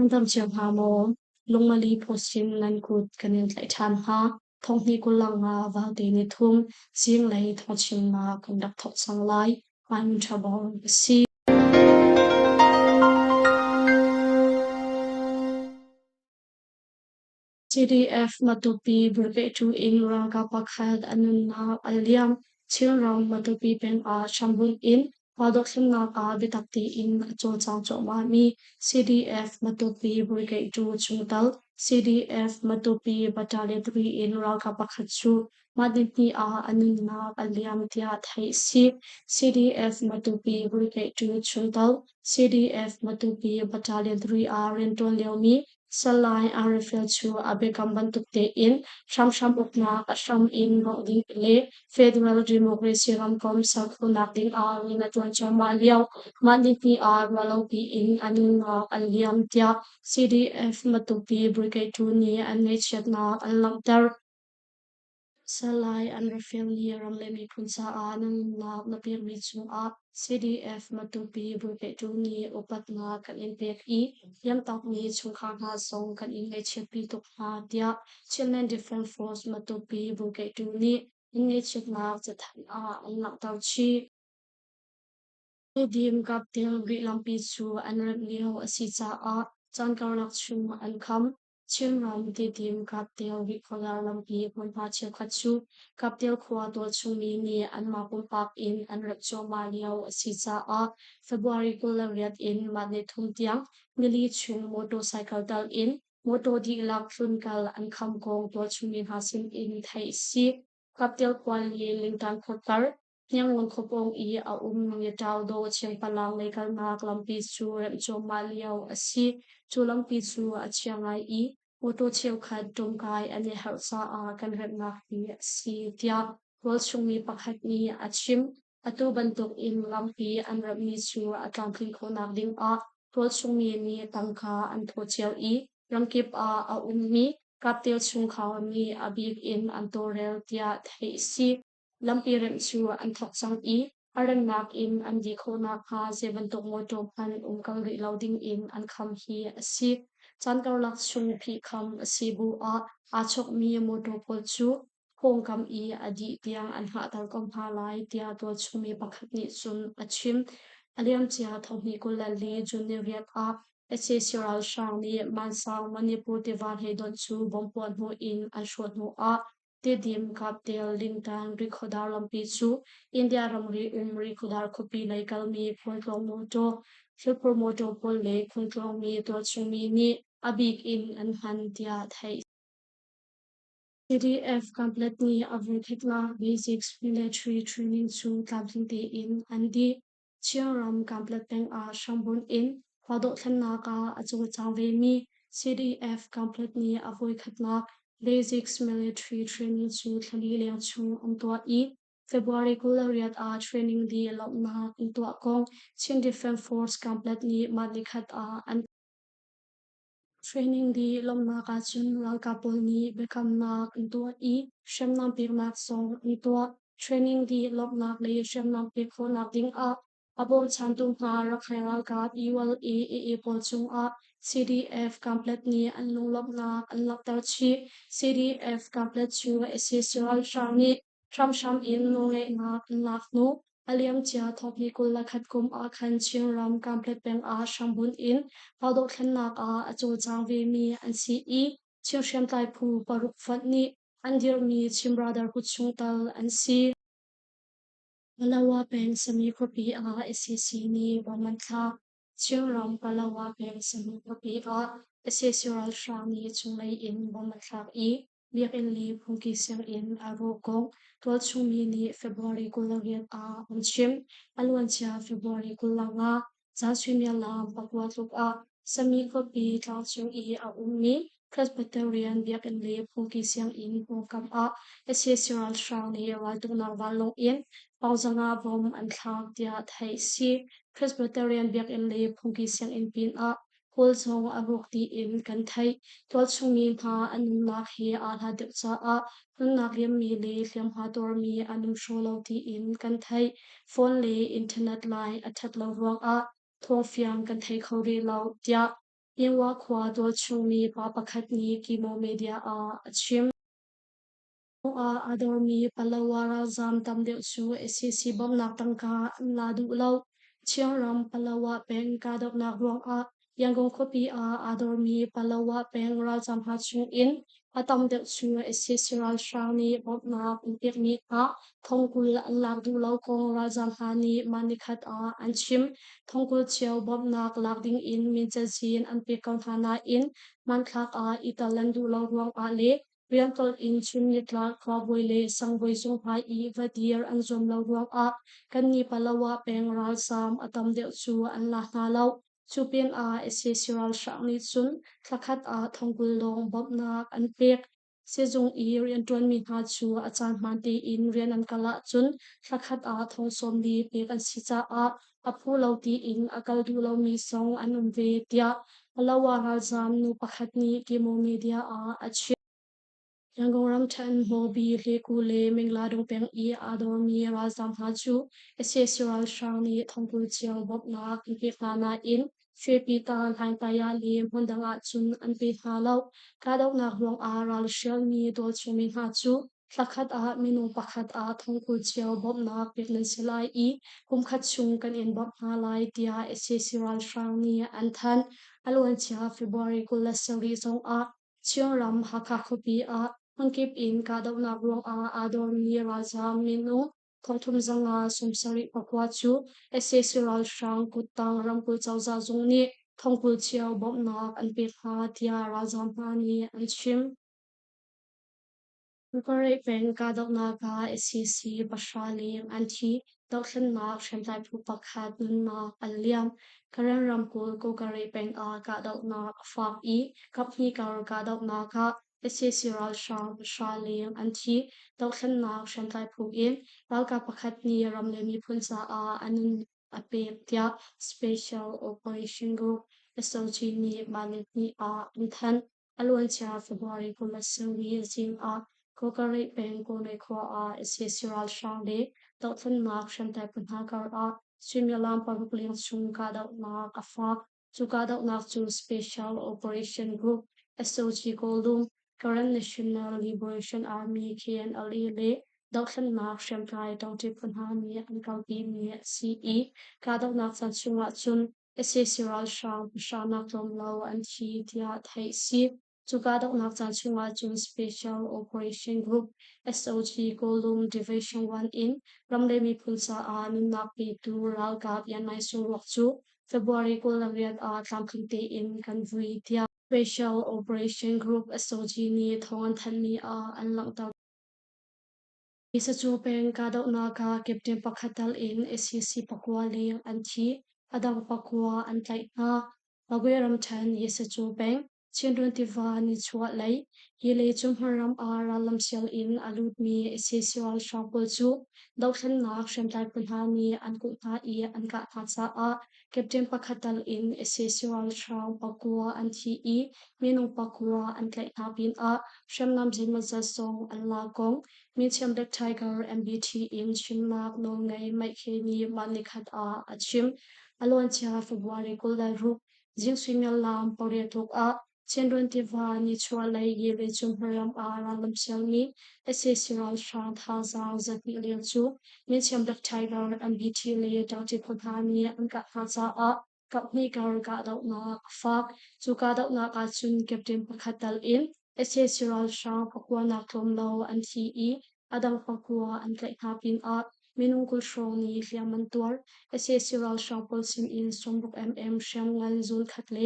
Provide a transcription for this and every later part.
Nan dam cio hnga maw? Lungmali pawsin nan kut kan in tlaih ṭhan hnga. Thonghnih 25 vaute ni thum zinglei thawngchimnak kan rak thawk cang lai. Hmai ṭha bawng a si. CDF Matupi Brigade in ralkap pakhat a nunnak a liam. Chinram Matupi peng ah hrambunh in raldohthlennak ah biatak tein a cawlcang cuahmahmi CDF Matupi Brigade chungtel CDF Matupi Battalion 3 in ralkap pakhat cu mah nihnih ah a nunnak a liam tiah theih a si. CDF Matupi Brigade chungtel CDF Matupi Battalion 3 ah rianṭuan liomi Salai Arifel cu a biakam bantuk tein hramhram uknak a hram in rawh ding le federal democracy ramkomh ser khawhnak ding ah rian a ṭuan cuahmah lio. Mah nihnih ah ruahlopi in a nunnak a liam tiah CDF Matupi Brigade 2 nih an ngaihchiatnak an langhter. Salai an rak nih ram le miphun caah na nunnak na pekmi cungah CDF Matupi Brigade nih upatnak kan in pek i hliamtakmi chungkhar hna zong kan in ngaihchiatpi tuk hna tiah Chinland Defense Force Matupi Brigade nih an ngaihchiatnak cathanh ah an langhter chih. Tedim Kaptel Rih lampi cu an remh lio a si caah caan karlak chung an kham. Chinram Tedim Kaptel Rihkhawdar lampi hmunhma cheukhat cu Kaptel khua tualchungmi nih anmah pumpak in an remh cuahmah lio a si caah February 28 in mah nithum tiang nili chung motorcycle tal in motor dihlak tlunkal an kham kong tualchungmi hna sin in theih a si. Kaptel khua le Lingtan khua kar Hniangngawn khuapawng i a ummi Ṭaudawh Chiangpalang lei kalnak lampi cu remh cuahmah lio a si. Cu lampi cu a chia ngai i mawṭaw cheukhat ṭumkai an i harh caah kan remhnak hi a si, tiah tualchungmi pakhat nih a chim. Atu bantuk in lampi an remhmi cu a tlamtlin khawhnak ding ah tualchungmi nih tangka an thawh cio i ramkip ah a ummi kaptel chungkhar nih a bik in an tawlrel tiah theih a si. Lampi remh cu an thawk cang i a rannak in an dih khawh nakhnga zei bantuk mawṭaw hmanh um kal rih lo dingin an kham hi a si. Caan karlak chung phihkham a si bu ah aa chawkmi mawṭaw pawl cu pawngkam i a dih tiang an hngahter ko hna lai tiah tualchungmi pakhat nih cun a chim. A liamcia thonghnih 24 June niriat ah sac ralhrang nih Mansang Manipur tiva hleidonh cu bomb puah hnu in an hrawh hnu ah Tedim, Kaptel, Lingtan, Rikhodar lampi cu India ramri um Rikhodar khuapi lei kalmi khualtlawng mawṭaw, thilphur mawṭaw pawl le khualtlawngmi tualchungmi nih a bik in an hman tiah theih. CDF Kanpetlet nih a voikhatnak Basics Military Training cu tlamtling tein an dih. Chinram Kanpetlet peng ah hrambunh in khua dohthlennak ah a cawlcang vemi CDF Kanpetlet nih a voikhatnak Basics Military Training cu thlali leng chung an tuah i February 28 ah training dih lawmhnak an tuah kong Chin Defense Force Kanpetlet nih mah nikhat ah an Training dih lawmhnak ahcun ralkap pawl nih biakamnak an tuah i hriamnam peknak zong an tuah. Training dih lawmhnak le hriamnam pek khawhnak dingah a bawmchantu hna Rakhine ralkap ULA AA pawl cungah CDF Kanpetlet nih an lunglawmhnak an langhter chih. CDF Kanpetlet cu sac ralhrang nih Hramhram in nawlngeihnak an lak hnu a liamcia thawhni 21 kum ah khan Chinram Kanpetlet peng ah hrambunh in raldohthlennak ah a cawlcang vemi an si i Chin hriamtlai phu paruk fonh nih an dirhmi Chin Brotherhood chungtel an si. Palawa peng Sami khuapi ah sac nih bom an thlak. Chinram Palawa peng Sami khuapi ah sac ralhrang nih cunglei in bom an thlak i Biakinn le phungki sianginn a rawh kong tualchung mi nih February 28 ah an chim. A luancia February 25 zan suimilam pakua tluk ah Sami khuapi tlangcung i a ummi Presbyterian biakinn le phungki sianginn pawngkam ah sac ralhrang nih raltuknak vanlawng in paungzanga bom an thlak tiah theih a si. Presbyterian biakinn le phungki sianginn pinah Kawl zong a rawk tiin kan theih. Tualchungmi hna an nunnak he aa hlat deuh caah nunnak liammi le hliamhma tuarmi an um hraw lo tiin kan theih. Phone le internet line a ṭhat lo ruangah thawngfiang kan thei kho rih lo, tiah. Inwa khua tualchungmi pa pakhat nih Kimo Media ah a chim. Ah aa dormi Palawa ralzaam tam deuh cu sac bawmhnak tangka an la duh lo. Chinram Palawa peng kahdohnak ruangah Yangon khuapi ah aa dormi Palawa peng ralzaam hna chungin a tam deuh cu sac ralhrang nih bawmhnak an pekmi hna thongkul an lak duh lo kong ralzaam hna nih mah nikhat ah an chim. Thongkul cio bawmhnak lak dingin min cazin an pek ko hna nain hmanthlak ah i tel an duh lo ruangah le rianṭuan in chun nitlak khuabawi le sangbawi zung hmai i va dir an zuam lo ruangah kannih Palawa peng ralzaam a tam deuh cu an la hna lo. Cu pinah sac ralhrang nih cun thlakhat ah thongkul lawng bawmhnak an pek. Sizung i rianṭuanmi hna cu a caan hmaan tein rian an kal ahcun thlakhat ah thong 40 pek an si caah a phu lo tiin a kal duh lomi zong an um ve, tiah Palawa ralzaam nu pakhat nih Kimo Media ah a chim. Yangon ramṭhen Hmawbi, Hleku le Mingladung peng i aa dormi ralzaam hna cu sac ralhrang nih thongkul cio bawmhnak an pek hna nain Shwepyita, Hlaingtaya le hmundang ah cun an pe hna lo. Kahdohnak ruangah ral hrialmi tualchungmi hna cu thlakhat ah minung pakhat ah thongkul cio bawmhnak pek nan si lai i kumkhat chung kan in bawmh hna lai tiah sac ralhrang nih an thanh. A luancia February 27 zongah Chinram Hakha khuapi ah hmunkip in kahdohnak ruangah aa dormi ralzaam minung 30 579 cu sac ralhrang kuttang ramkulh cozah zung nih thongkul cio bawmhnak an pek hna tiah ralzaam hna nih an chim. Kawlraih peng kahdohnak ah sac 9 leng an thi. Dohthlennak hriamtlai phu pakhat nunnak an liam. Karen ramkulh Kawlraih peng ah kahdohnak a fak i kaphnih kar kahdohnak ah sac ralhrang 9 leng an thi. Dohthlennak hriamtlai phu in ralkap pakhat nih ram le miphun caah a nunnak a pek tiah Special Operation Group SOG nih mah nihnih ah an thanh. A luancia February 27 zing ah Kawkaraih peng Kawlmei khua ah sac ralhrang le dohthlennak hriamtlai phu hna kar ah suimilam 6 leng chung kahdohnak a fak. Cu kahdohnak cu Special Operation Group SOG Kawlung, Karen National Liberation Army KNLA le dohthlennak hriamtlai ṭangṭi phu hna nih an kalpimi a si i kahdohnak caan chungah cun sac ralhrang pahranak tlawm lo an thi tiah theih a si. Cu kahdohnak caan chungah cun Special Operation Group SOG Kawlung Division 1 in ram le miphun caah nunnak petu ralkap Yan Nai Sung ruak cu February 28 ah tlamtling tein kan vui tiah Special Operation Group SOG nih thawng an thanhmi ah an langhter. Sacu peng kahdohnak ah captain pakhat tal in sac 9 leng an thi, a dang 9 an tlaih hna. Magwe ramṭhen Sacu peng Chinrun tiva nichuahlei hi cu hmunram ah rallam sial in a lutmi sac ralhrang pawl cu dohthlennak hriamtlai phu hna nih an kulh hna i an kah hna caah captain pakhat tal in sac ralhrang 9 an thi i minung 9 an tlaih hna pinah hriamnam zeimawzat zong an la kong Mithiam Black Tiger MBT in chimnak nawlngei Mike nih mah nikhat ah a chim. A luancia February 26 zing suimilam 8 tuk ah Chinrun tiva nichuahlei Yelecu hmunram ah rallam sialmi sac ralhrang thazaang 200 leng cu Mithiam Black Tiger MBT le Ṭangṭi phu hna nih an kah hna caah kaphnih kar kahdohnak a fak. Cu kahdohnak ahcun captain pakhat tal in sac ralhrang pakuanak tlawm lo an thi i a dang 9 an tlaih hna pinah minung 20 hrawng nih hliam an tuar. Sac ralhrang pawl sinin 60 mm hriamngan zun khat le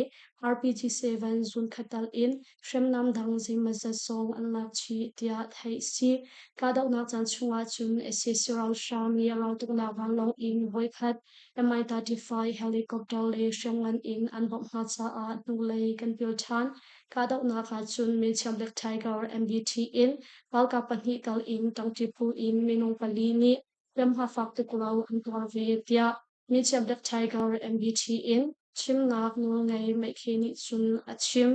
RPG-7 zun khat tal in hriamnam dang zeimawzat zong an lak chih tiah theih a si. Kahdohnak caan chungah cun sac ralhrang nih raltuknak vanlawng in voikhat Mi-35 helicopter le hriamngan in an bawmh hna caah hnulei kan pil ṭhan. Kahdohnak ahcun Mithiam Black Tiger MBT in ralkap pahnih tal in ṭangṭi phu in minung pali nih hliamhma fak tuk lo an tuar ve tiah Mithiam Black Tiger MBT in chimnak nawlngei Meikhe nih cun a chim.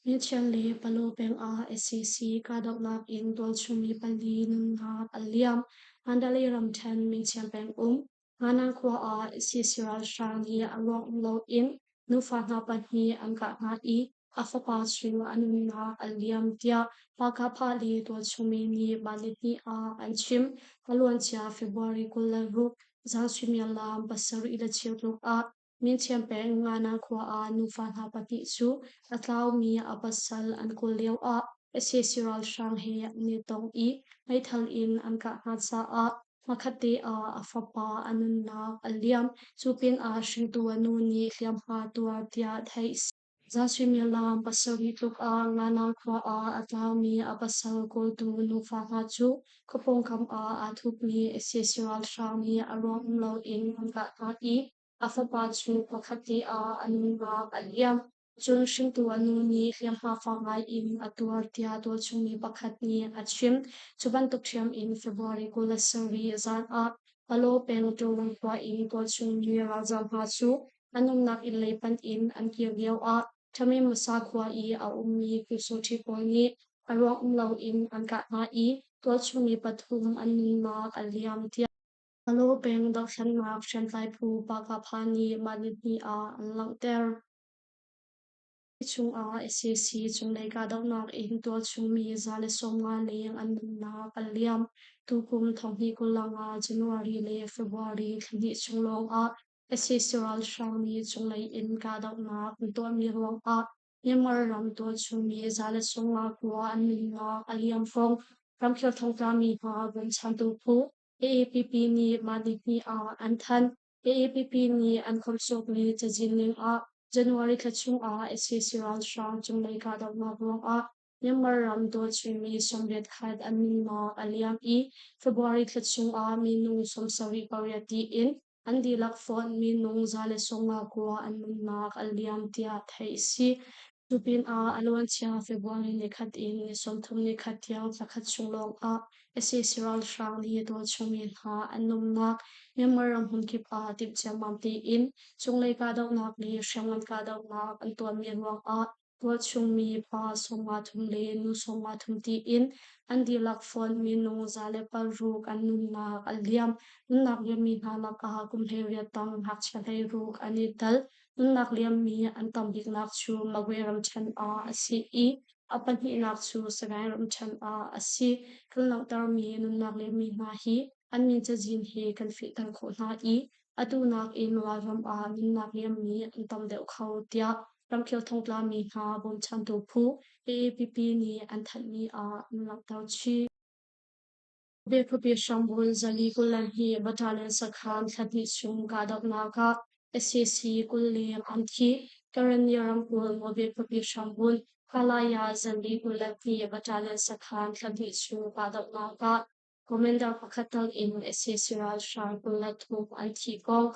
Mithian le Palo peng ah sac kahdohnak in tualchungmi pali nunnak an liam. Mandalay ramṭhen Mingchian peng um Nganan khua ah sac ralhrang nih a ruang um loin. Nufa hna pahnih an kah hna i a fapa cu a nunnak a liam tiah Hakha le tualchungmi nih mah nihnih ah an chim. A luancia February 26 zan suimilam 7:15 tluk ah Myinthiam peng Ngana khua ah nufa hna pahnih cu a tlaumi a pasal an kawl lioah sac ralhrang he an i tong i meithal in an kah hna caah hmakhatte ah a fapa a nunnak a liam. Cu pinah hringtu a nu nih hliamhma tuar tiah theih a si. Zan suimilam 7 tluk ah Ngana khua ah a tlaumi a pasal kawltu nufa hna cu khua pawngkam ah aa thupmi sac ralhrang nih a ruang um loin an kah hna i a fapa cu pakhatte ah a nunnak a liam. Cun hringtu a nu nih hliamhma fak ngai in a tuar tiah tualchungmi pakhat nih a chim. Cu bantuk ṭhiam in February 27 zan ah Palaw peng Ṭawlung khua in tualchungmi ralzaam hna cu an umnak inn lei panh in an kir lioah Thamimasa khua i a ummi Pyusawṭhi pawl nih a ruang um loin an kah hna i tualchungmi pathum an nunnak a liam tiah Palaw peng dohthlennak hriamtlai phu Pakapha nih mah nihnih ah an langhter. Chungah sac cunglei kahdohnak in tualchungmi 150 leng an nunnak an liam. Tukum thonghnih 25 January le February thlahnih chung lawngah sac ralhrang nih cunglei in kahdohnak an tuahmi ruangah Myanmar ram tualchungmi 150 khua an nunnak a liam fong. Ramkhel thongtlami hna bawmchantu phu AAPP nih mah nihnih ah an thanh. AAPP nih an khomhsuakmi cazin ning ah January thla chung ah sac ralhrang cunglei kahdohnak ruangah Myanmar ram tualchungmi 81 an nunnak a liam i February thla chung ah minung 78 tiin an dihlak fonh minung 159 an nunnak a liam tiah theih a si. Cu pinah a luancia February nikhat in ni 31 tiang thlakhat chung lawngah sac ralhrang nih tualchungmi hna an numnak Myanmar ram hmunkip ah timh ciammam tein cunglei kahdohnak le hriamngan kahdohnak an tuahmi ruangah tualchungmi pa 53 le nu 53 tiin an dihlak fonh minung 106 an nunnak a liam. Nunnak liammi hna lakah kum 18 tang ngakchia 16 an i tel. Nunnak liammi an tam biknak cu Magwe ramṭhen ah a si i a pahnihnak cu Sagaing ramṭhen ah a si. Kan langhtermi nunnak liammi hna hi an min cazin he kan fehter khawh hna i atu nakin ralram ah nunnak liammi an tam deuh kho tiah ramkhel thongtlami hna bawmchantu phu AAPP nih an thanhmi ah an langhter chih. Khuapi hrambunh 422 battalion sakhan thla hnih chung kahdohnak ah sac 20 leng an thi. Karenni ramkulh Mobile khuapi hrambunh Kalaya 422 battalion sakhan thla hnih chung kahdohnak ah commander pakhat tal in sac ralhrang 23 an thi kong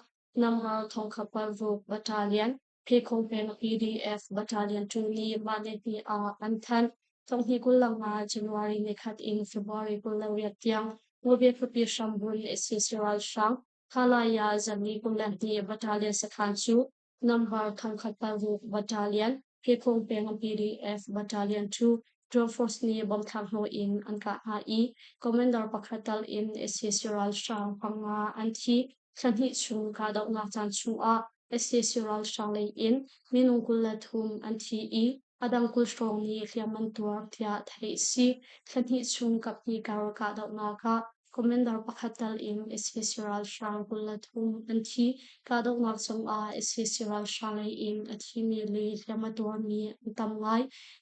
Namngal thongkhat paruk battalion Phekho peng PDF Battalion 2 nih mah nihnih ah an thanh. Thonghnih 25 January nikhat in February 28 tiang Mobile khuapi hrambunh sac ralhrang Khalaya 42 Battalion sakhan cu number 1006 Battalion Phekho peng PDF Battalion 2 Drone Force nih bomb thlak hnawh in an kah hna i commander pakhat tal in sac ralhrang panga an thi. Thla hnih chung kahdohnak caan chungah sac ralhrang lei in minung 23 an thi i a dang 20 hrawng nih hliam an tuar tiah theih a si. Thla hnih chung kaphnih kar kahdohnak ah commander pakhat tal in sac ralhrang 23 an thi. Kahdohnak cungah sac ralhrang lei in a thimi le hliam a tuarmi an tam ngai.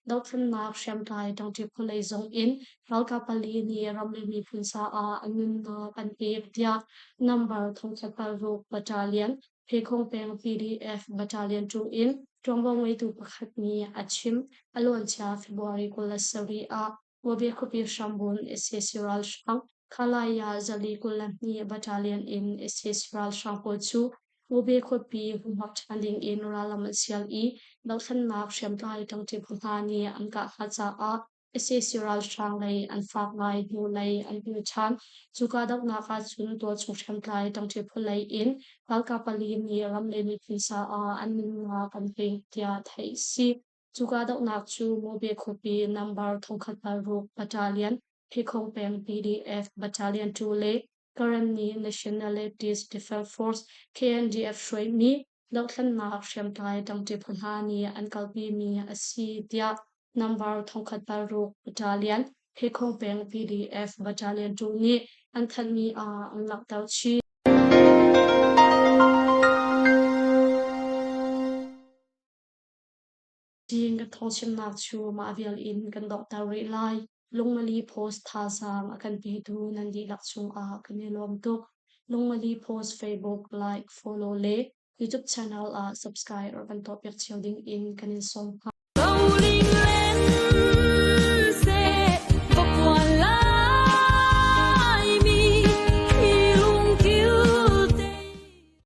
Dothlennak hriamtlai ṭangṭi khualei zong in ralkap pali nih ram le miphun caah an nunnak an pek tiah Number 16 Battalion Phekhong peng PDF Battalion 2 in ṭuanvo ngeitu pakhat nih a chim. A luancia February 27 ah Mobile khuapi hrambunh sac ralhrang Khalaya 42 Battalion in sac ralhrang pawl cu Mobile khuapi humhak ṭhan ding in rallam an sial i dothlennak hriamtlai ṭangṭi phu hna nih an kah hna caah sac ralhrang lei an fak ngai hnu lei an hmu ṭhan. Cu kahdohnak ahcun tualchung hriamtlai ṭangṭi phu lei in ralkap pali nih ram le miphun caah an nunnak an pek tiah theih a si. Cu kahdohnak cu Mobe khuapi number 1006 Battalion, Phikhong peng PDF Battalion 2 le Karenni Nationalities Defense Force KNDF hruaimi. Dohthlennak hriamtlai ṭangṭi phu hna nih an kalpimi a si tiah Number 1006 Battalion, Phekhong peng PDF Battalion 2 nih an thanhmi ah an langhter chih. Chin kan thawngchimnak cu mah vial in kan donghter rih lai. Lungmali Post thazaang a kan petu nan dihlak cungah kan i lawm tuk. Lungmali Post Facebook like, follow le YouTube channel ah subscribe rak kan tuahpiak cio ding in kan in sawm hna.